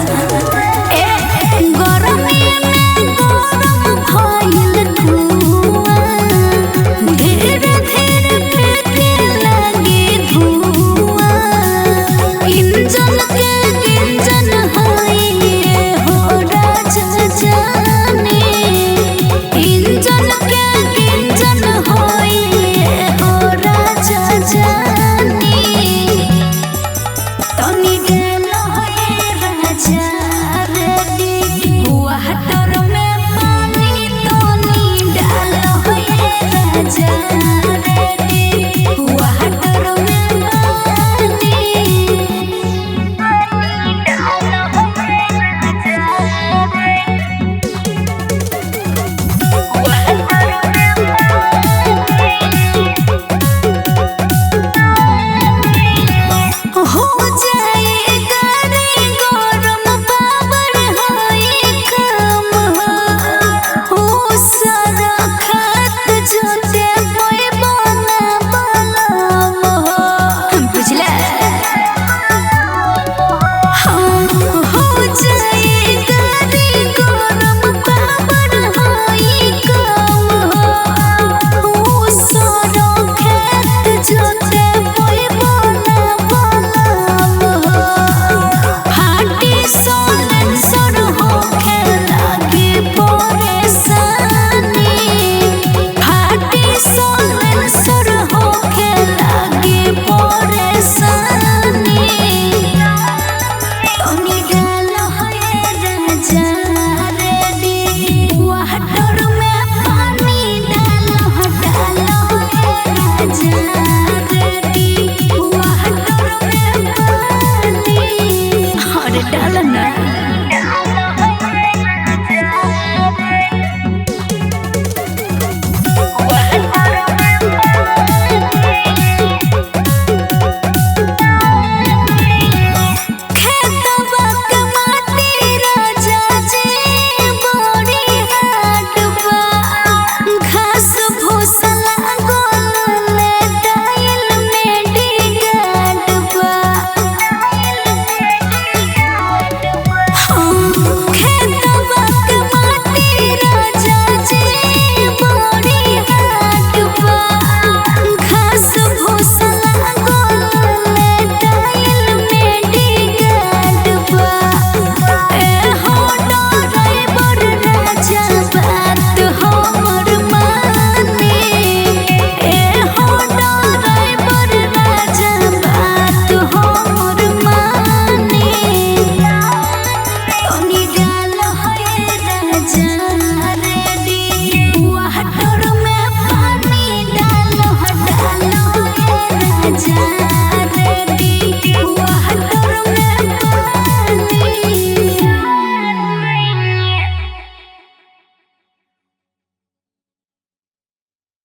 ना ए गरमी में गरम भइल धुआं, धीरे धीरे फेंके लागे धुआं। इंजन के इंजन होई हो राजा जाने, इंजन के इंजन होई हो राजा जाने। तनी गेलो हे राजा रेडी वाटर में पानी तनी डालो हे राजा रेडी वाटर में पानी डालो हे राजा वाटर में पानी। हो जाए गाड़ी गरम बाबर होई काम हो सारा खात जोते पोई बना बलाम हो, बुझला। हाँ, हो जाए गाड़ी गरम बाबर होई काम हो सारा खेत जोते पोई बना बलाम हो। हाटी सोलन सुर होखे लागे परेशानी, हाटी सोलन सुर होखे लागे परेशानी। तनी डालो हे राजा रेडी वाटर में पानी डालो डालो हे राजा रेडी वाटर में पानी। अरे डालो ना।